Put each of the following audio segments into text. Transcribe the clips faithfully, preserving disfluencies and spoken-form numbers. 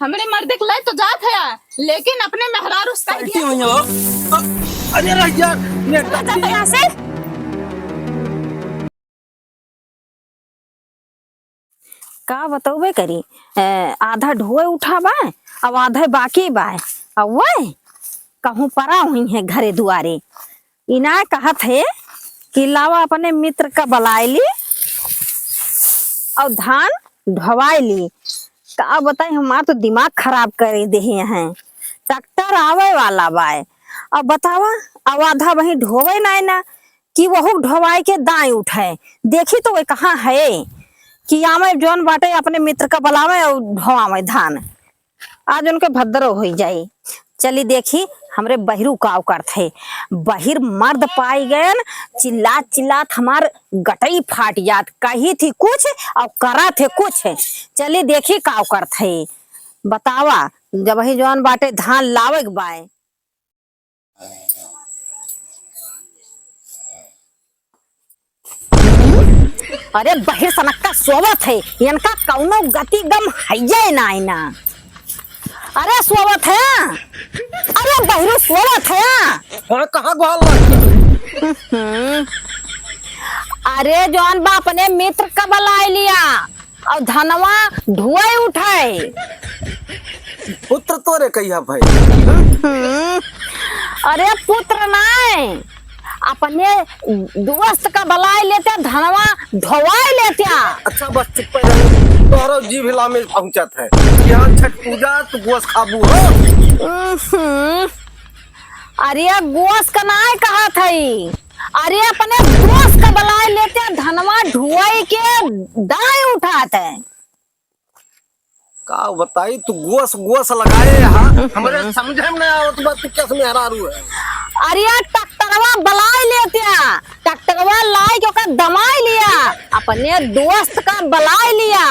हमरे मर्दे के लइ तो जात हया, लेकिन अपने मेहरारू से कह दिया। पलटी हुई हो। अ-, अरे रह जा, ये जाता यहाँ से। का बतौबे करी, ए, आधा ढोए उठा बाय, अब आधा बाकी बाय। अब वह कहूँ परा हुई है घरे दुआरे। इना कहत है कि लावा अपने मित्र का बलाए ली और धान ढोवाए ली। का बताई, हमार तो दिमाग खराब करे देहे हैं। ट्रैक्टर आवे वाला बाय, अब बतावा, अब आधा वहीं ढोवे नाय ना, कि वहू ढोवाई के दाई उठे। देखी तो वे कहाँ है कि आवे जौन बाटे अपने मित्र का बलावे और ढोवावे धान। आज उनके भद्दरो होई जाई। चली देखी हमरे बहिरू काव करत है। बहिर मर्द पाई गयन, चिल्लात चिल्लात हमार गटई फाट जात। कही थी कुछ और करा थे कुछ। चली देखी काव करत है। बतावा, जब ही जौन बाटे धान लावे के बाय। अरे बहिर सनक्का सोवत है, इनका कौनो गति गम हइये नाई ना। अरे सोवत है, अरे बहिरू सोवत है। हाँ, कहाँ गोहाल रहा? हम्म। अरे जौन बा अपने मित्र का बलाए लिया। और धनवा ढुआई उठाए। पुत्र तोरे कहिया भाई। हम्म, अरे पुत्र नाय, अपने दोस्त का बलाए लेते, धनवा ढोवाई लेते। अच्छा बस चुप रहो, तोहरो जीभ हिला में पहुंचत है। यहाँ छठ पूजा तू गोस खाबू हो। हम्म, अरे गोस का नाय कहत हई, अरे अपने दोस्त का बलाए लेते, धनवा ढुआई के दाई उठात है। का बताई तू गोस गोस लगाए हा, हमरे समझे में ना आवत बा तू कैसे मेहरारू है। अरे ट्रैक्टरवा बलाए लेते, ट्रैक्टरवा लाई के ओकर दमाई लिया, अपने दोस्त का बलाए लिया।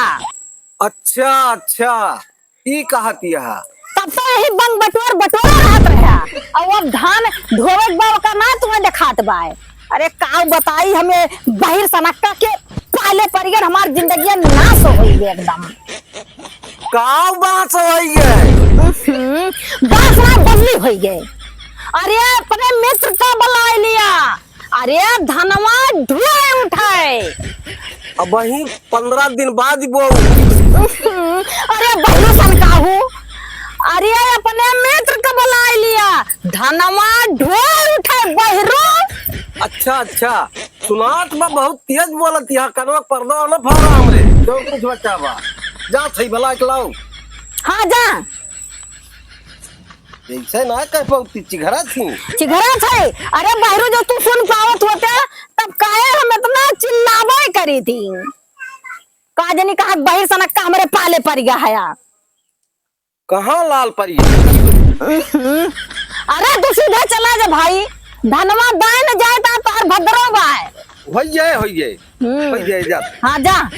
अच्छा अच्छा, ई कहत यह। तब तो यही बंग बटोर बटोर रहत रहा। और अब धान ढोवे के बा ओकर ना तुम्हें देखात बाय। अरे काव बताई, हमें बहिर सनक्का के पाले परिगन हमार जिंदगी नाश होई गई एकदम। काव बास होई गई? हम्म, बास ना बदली होई गई। अरे अपने मित्र का बुलाए लिया। अरे धनवा ढुए उठाए। अब वही पन्द्रह दिन बाद ही बोऊ। अरे बहिरू सनकाहू, अरे अपने मित्र का बुलाए लिया, धनवा ढुए उठाए बहिरू। अच्छा अच्छा, सुनात बा बहुत तेज बोलत, यहाँ कनवा पर्दा न फारा हमरे, जो कुछ बचा बा। जा थई भला के लाओ। हाँ जा। ऐसे ना कह पाउती, चिघरा थी। चिघरा थे? अरे बहिरू, जो तू सुन पावत होते, तब काहे हम इतना चिल्लावे करी थी? का जनी कहा बहिर सनक्का हमरे पाले पड़ गया है। कहाँ लाल परी? अरे तू सीधे चला जा भाई, धनवा दाए न जाए ता तोहर भद्रो बाए। होई जाए, होई जाए। हम्म। होई जाए, जा। हाँ, जा।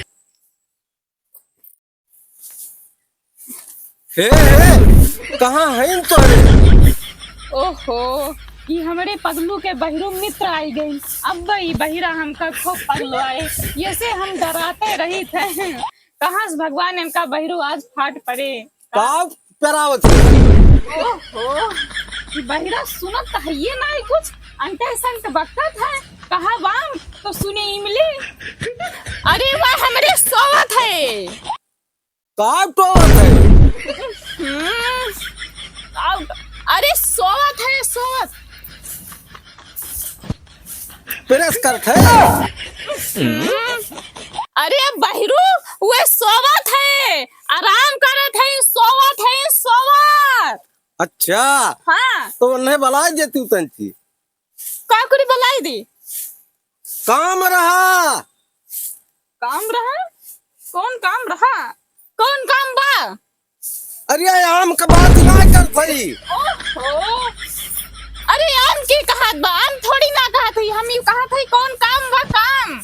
हे, हे, कहाँ हइन तोहरे? ओहो, ई हमरे पगलू के बहिरू मित्र आई गई। अब ई बहिरा हमका खूब पगलवाए, ये से हम डराते रही थे। कहाँ से भगवान इनका बहिरू आज फाट पड़े। का पेरावत है? ओहो, ई बहिरा सुनत तो है ये ना, कुछ अंटे संट बकत है। कहा वाम तो सुनी इमली। अरे वाह, हमरे सोवत है। का टोवत है? हम्म, का, अरे सोवत है, सोवत। प्रेस करत है। हम्म, अरे बहिरू, वे सोवत है, आराम करत है, सोवत है, सोवत। अच्छा। हाँ। तो उन्हें बुला देती तंची। का करी बुलाई दी? काम रहा। काम रहा? कौन काम रहा? कौन काम बा? अरे आम का बात ना कर भाई। ओहो। अरे आम की कहत बा? आम थोड़ी ना कहत हई। हम यू कहत हई कौन काम बा काम?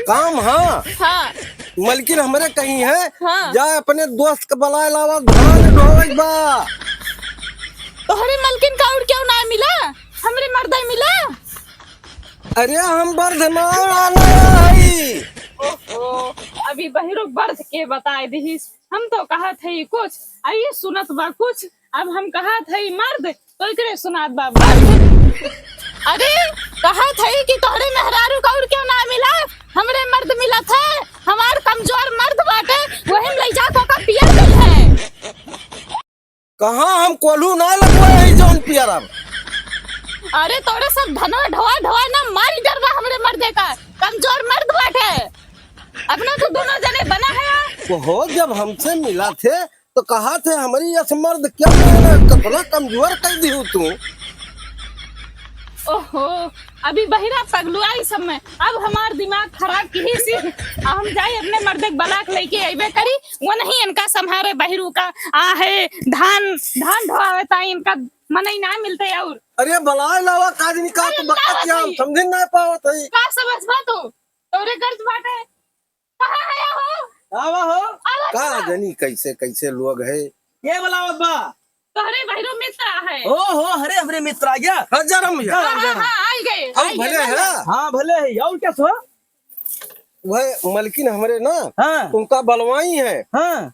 काम हाँ। हाँ। मलकिन हमरे कही है, हाँ। जा अपने दोस्त के बुलाए लावा, धान ढोवे बा। तोहरे मलकिन का और क्यों ना मिला? हमरे मर्दा मिला। अरे हम बर्धमान वाला हई। ओहो, अभी बहिरो बर्द के बताए दिहिस। हम तो कहत हई कुछ, आ ई सुनत बा कुछ। अब हम कहत हई मर्द, तो एकरे सुनात बा बर्द। अरे, कहत हई कि तोहरे मेहरारू का और क्यों ना मिला, हमरे मर्द मिलत है, हमार कमजोर मर्द बाटे, वही में लई जा कोका पियर गई है। कहाँ हम कोल्हू ना लगवाए हई जौन पियरब। अरे तोरे सब धनवा ढोआ ढोआ ना मारी डरवा हमरे मर्दे का, कमजोर मर्द बाटे। अपना तो दोनों जने बना है। ओहो, जब हमसे मिला थे तो कहा थे हमरी यस मर्द क्या है ना, कतना कमजोर कर दी हो तू। ओहो, अभी बहिरा पगलुआई सब में, अब हमार दिमाग खराब किहिस। आ हम जाई अपने मर्दे के बलाक लइके अइबे करी, वो नहीं इनका संभारे बहिरू का। आ है धान, धान ढोआवे ताई इनका मनई ना मिलते और। अरे बलाए लावा काजनी का अरे तू बकत लावा या हम सही। समझे ना पावत हई। का समझबा तू? तोरे गर्ज बाटे। कहाँ है हो? आवा हो। आवा का आवा। जनी कैसे कैसे लोग है। के बलावत बा? तोहरे भैरू मित्र आहे। ओ हो, अरे हमरे मित्र आ गया। हाँ, जरम भैया। हाँ, हाँ, हाँ, आई गए, अब आई भले गए, है। हाँ, भले है। और क्या सो? वह मलकिन हमरे ना, हाँ। उनका बलवाई है। हाँ।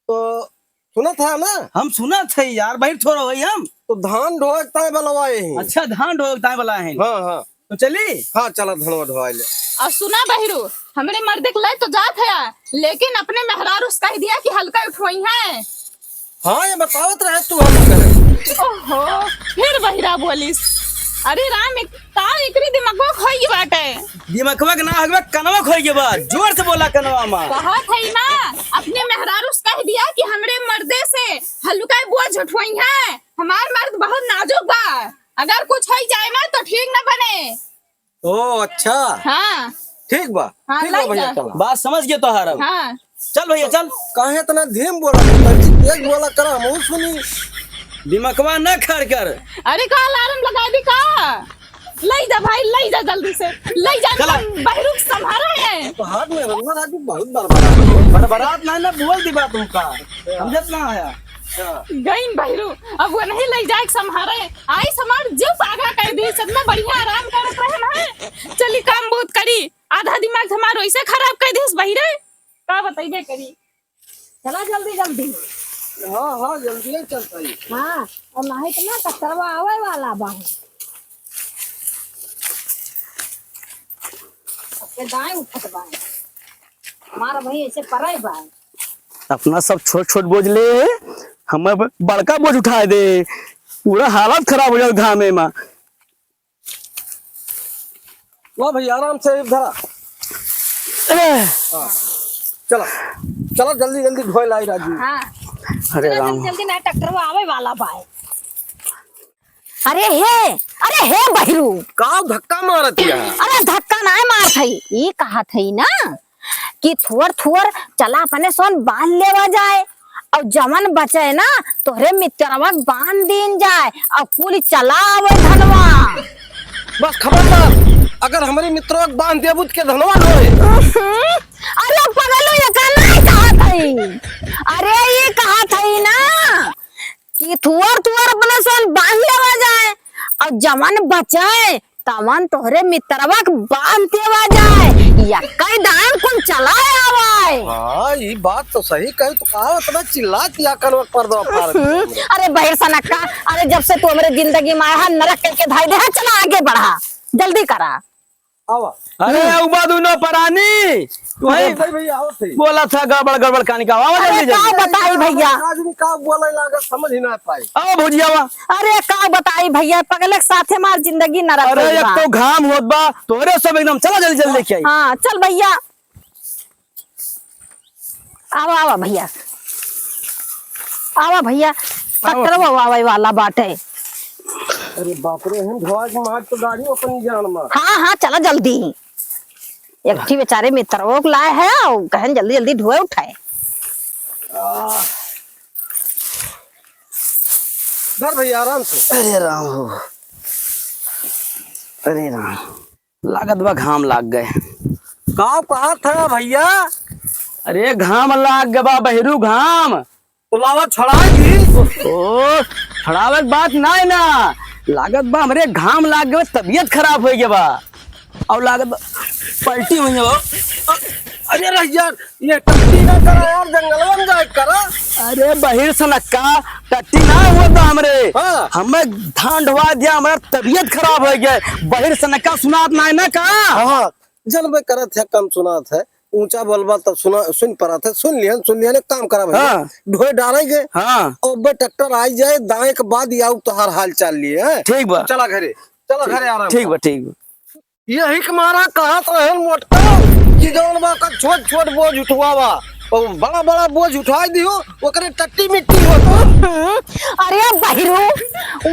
तो सुनत है ना? हम सुनत है यार, बहिर थोड़ा होई हम। तो धान ढोए के ताय बलवाए हैं। अच्छा, धान ढोए के ताय बलवाए हैं। हाँ, हाँ। तो चली? हाँ, चला धनवा ढोवाई ले। और सुना बहिरू, हमरे मर्दे के ले तो जात है, लेकिन अपने मेहरारू से कह दिया कि हल्का उठवाई है। हाँ, ये बतावत रहे तू हम करे। ओहो, फिर बहिरा बोलिस। अरे राम, एक, का एकरी दिमागवा खोई बाटे? दिमागवा के ना हगवे, कनवा खोई के बा। जोर से बोला कनवा मा। कहत है ना, अपने मेहरारू से कह दिया कि हमरे मर्दे से हल्का बोझ उठवाई है। हमार मर्द बहुत नाजुक बा, अगर कुछ होई जाए ना तो ठीक ना बने। ओ अच्छा। हाँ। ठीक बा, हाँ, ठीक बा लाई भैया, जा। चला। बात समझ गए तोहार अब। हाँ। चल भैया चल। काहे इतना धीम बोला तू? तनी तेज बोला करा, हमहू सुनी। दिमकवा न खर कर। अरे का अलार्म लगा दी का? लाई जा भाई, लाई जा जल्दी से, लाई जा। चला। बहिरू संभारा है। तो हाथ में रंगवा राजू बहुत बड़बड़ा। बड़बड़ात नहीं ना, बोल दी बात तुमका। समझत ना आया। गइन बहिरू, अब वो नहीं लई जाए संभारे। आई समार जो पागा कर दी, इतना बढ़िया आराम करत रहे ना। चली काम बहुत करी, आधा दिमाग हमार वैसे खराब कर दिस बहिरे। का बताइबे करी। चला जल्दी जल्दी। हाँ, हाँ, जल्दी ही चलता ही। हाँ, और नहीं तो ना ट्रैक्टरवा आवे वाला बा। सबके दाएं उठत बा। हमारा भाई ऐसे पराई बा। अपना सब छोट छोट बोझ ले, हमें ब-, बड़का बोझ उठाए दे, पूरा हालत खराब हो जाए घामे मा। लो भैया, आराम से धरा। हाँ, चला, चला जल्दी जल्दी ढोए लाई राजू। हाँ। अरे चला राम। जल्दी जल्दी, ना ट्रैक्टरवा आवे वाला बा। अरे हे, अरे हे बहिरू। का धक्का मारत है? अरे धक्का नाय मारत है, ई कहत है ना कि थोर थोर चला अपने सोन बांध लेवा जाए, और जवन बचे ना तोहरे मित्रवा के बांध दीन जाए, और कुल चला आवे धनवा। बस खबरदार, अगर हमरे मित्रवा के बांध देबू त के धनवा होए। उहुं, अरे पगलू, ये का नाय कहत है? अरे ये कहत है ना कि थुअर थुअर अपने सोन बांध लेवा जाए, और जवन बचे तवन तोहरे मित्रवा के बांध देवा जाए, या कई दान कुल चला आवाए। हाँ, ई बात तो सही कही, तो कहा उतना चिल्ला किया कनवा पर दो फाड़। हम्म, अरे बहिर सनक्का, अरे जब से तू हमरे जिंदगी में आया है, नरक करके धाई दे है, चला आगे बढ़ा, जल्दी करा। आवा। अरे, हम्म। उबा दुनो परानी, तू अरे, है भाई, भैया, आओ थे। बोला था गड़बड़, गड़बड़ कहानी का, आवा अरे, जल्दी, का जल्दी। बताई भैया? आज भी का बोले लागा, समझ ही ना पाई। आओ भौजी, आवा। अरे, का बताई भैया, पगले के साथे हमार जिंदगी नरक अरे, भइल एक बा। तो घाम होत बा, तोहरे सब एकदम, चला जल्दी, जल्दी लेके आई। हाँ, चल भैया। आवा, आवा भैया, आवा भैया, आवा। ट्रैक्टरवा आवे वाला बाटे। अरे बाप रे, हम धोआ के मार तो गाड़ी अपनी जान मार। हाँ, हाँ, चला जल्दी। एक ठी बेचारे मित्रवो के लाए है, और कहन जल्दी जल्दी ढोए उठाए। आह। धर भैया, आराम से। अरे राम हो, अरे राम। लागत बा घाम लाग गए। का कहत है भैया? अरे घाम लाग गए बा बहिरू घाम। तो लावा छड़ाए दी। ओ, छड़ावे के बात ना है ना। लागत बा हमरे घाम लाग गए, तबीयत खराब हो गया बा। और लागत बा पलटी हुई है। अरे रह यार, ये टट्टी ना करा यार, जंगलवा में जाए करा। अरे बहिर सनक्का, टट्टी ना हुआ था हमरे। हाँ। हमें धान ढोवा दिया, हमारा तबीयत खराब हो गया। बहिर सनक्का सुनात ना है ना का? हाँ, जन में करत है, कम सुनात है। ऊंचा बोलबा तब सुना, सुन पड़त है, सुन लिहन, सुन लिहन, एक काम करा भैया। हाँ। ढोए डालेंगे। हाँ। और बे ट्रैक्टर आई जाए, दाएं के बाद याऊ तोहार हाल चाल लिए, हैं? ठीक बा। चला घरे, चला घरे आराम ठीक कर। बा, ठीक बा। यही के मारा कहत रहन मोटका कि जौन बा का छोट छोट बोझ उठवावा, और बड़ा बड़ा बोझ उठाई दियो, ओकरे टट्टी मिट्टी होत। हम्म, अरे बहिरू,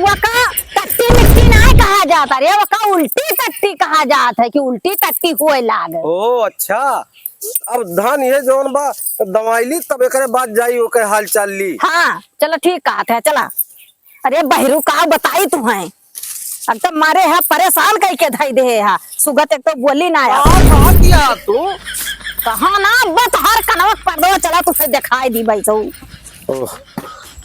वका टट्टी मिट्टी ना कहा जाता रे, वका उल्टी टट्टी कहा जात है कि उल्टी टट्टी होए लाग। ओ अच्छा, अब धान ये जौन बा दवाई ली, तब एकरे बाद जाई ओकर हाल चाल ली। हाँ, चलो ठीक कहत है, चला। अरे बहिरू, का बताई तुहैं, एकदम मारे है परेशान कई के धई दे है। सुगत एक तो बोली ना आ। का, का किया तू? कहाँ ना, अब तोहार कनवा के पर्दवा चला, तुहैं दिखाई दी बैसऊ। ओह,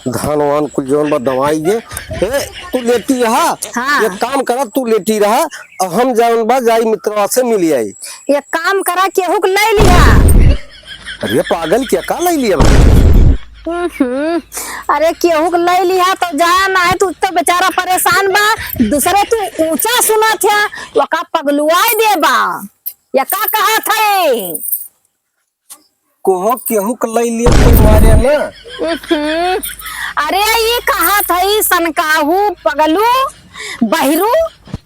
धान वान कुल जौन बा दवाई ये। ए, तू लेटी रहा। हाँ। एक काम करा, तू लेटी रहा, और हम जौन बा जाई मित्रवा से मिली आई। एक काम करा, केहू के ले लिहा। अरे पागल, क्या का ले लिया भाई? हम्म, अरे केहू के ले लिहा तो जा, ना है तू तो बेचारा परेशान बा, दूसरे तू ऊंचा सुनत है, वका पगलुआई दे बा। या का कहत है? कोहो केहू के ले लिया तो मारे ना। हम्म, अरे ई कहत है सनकाहू पगलू बहिरू,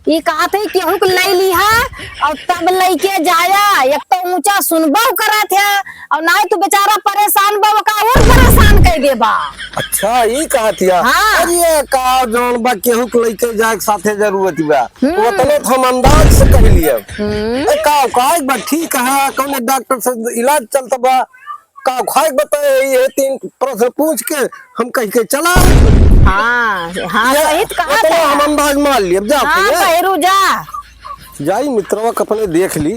ई कहत है केहू के ले लिहा और तब लेके जाया, एक तो ऊंचा सुनबो करत है और ना तू बेचारा परेशान बा, ओका और परेशान कर देबा। अच्छा, ई कहत है। हाँ। अरे का जौन बा केहू के लेके जाए के साथे जरूरत बा। हम्म। उतने तो हम अंदाज से कह लिए। हम्म। ए, का, का एक बार ठीक है, कौन डॉक्टर से इलाज चलत बा? का खाए के बताए, ये तीन प्रश्न पूछ के हम कह के चला। हाँ, हाँ, ये सही तो कहा उतना था। हम अंदाज मार लिए, अब जा हाँ, फिर। बहिरू जा। जाई मित्रवा के अपने देख ली,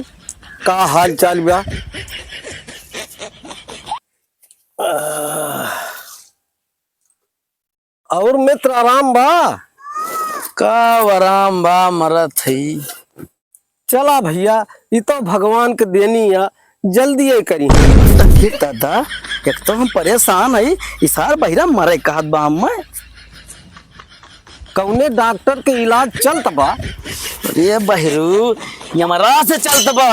का हाल चाल बा। और मित्र आराम बा? का आराम बा, मरत हई। चला भैया, ई तो भगवान के देनी है, जल्दी ये करी। अरे दादा, एक तो हम परेशान हई, ई सार बहिरा मरे कहत बा हमें। कौने डॉक्टर के इलाज चलत बा? अरे बहिरू, यमराज से चलत बा।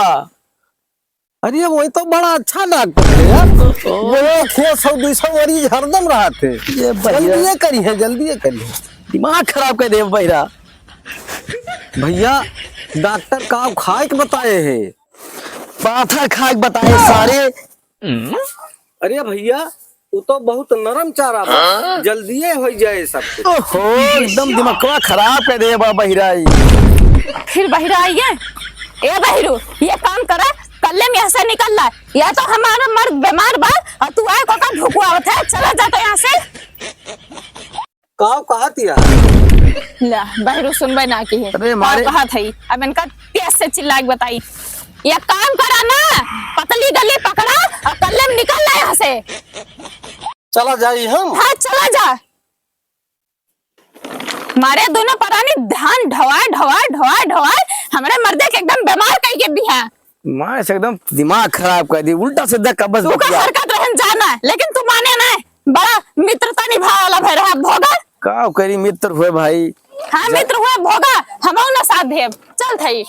अरे, वही तो बड़ा अच्छा डॉक्टर है यार। ओहो। वो एक सौ दो सौ मरीज हरदम रहत है। ये भैया। जल्दी ये करी है, जल्दी ये करी है। दिमाग खराब कर दे बहिरा। भैया, डॉक्टर का खाए के बताए है? पाथर खाए के बताए सारे। अरे भैया, वो तो बहुत नरम चारा बा, हाँ? जल्दिए हो जाए सब कुछ। ओहो, एकदम दिमागवा खराब कर दे बा बहिराई। फिर बहिराई है? ए बहिरू, ये काम करा, कल्ले में यहाँ से निकल ला। या तो हमारा मर्द बीमार बा और तू आए को का भुकवावत है, चला जा तो यहाँ से। का कहत या? ला, बहिरू सुनबे ना की है। अरे का मारे। कहत है? अब इनका तेज से चिल्ला के बताई। ये काम करा ना, पतली गली पकड़ा और कल्ले में निकल ला यहाँ से। चला जाई हम। हाँ, चला जा। मारे दोनों परानी धान ढवाए, ढवाए, ढवाए, ढवाए, हमरे मर्दे के एकदम बीमार कई के बिहा। माँ से एकदम दिमाग खराब कर दी, उल्टा सीधा कबस तू का बतिया। हरकत रहन जाना, लेकिन तू माने ना, बड़ा मित्रता निभावे वाला भय रहा, भोगा। का करी, मित्र हुए भाई। हाँ, जा- मित्र हुए, भोगा, हमहू ना साथ देब। चल थई।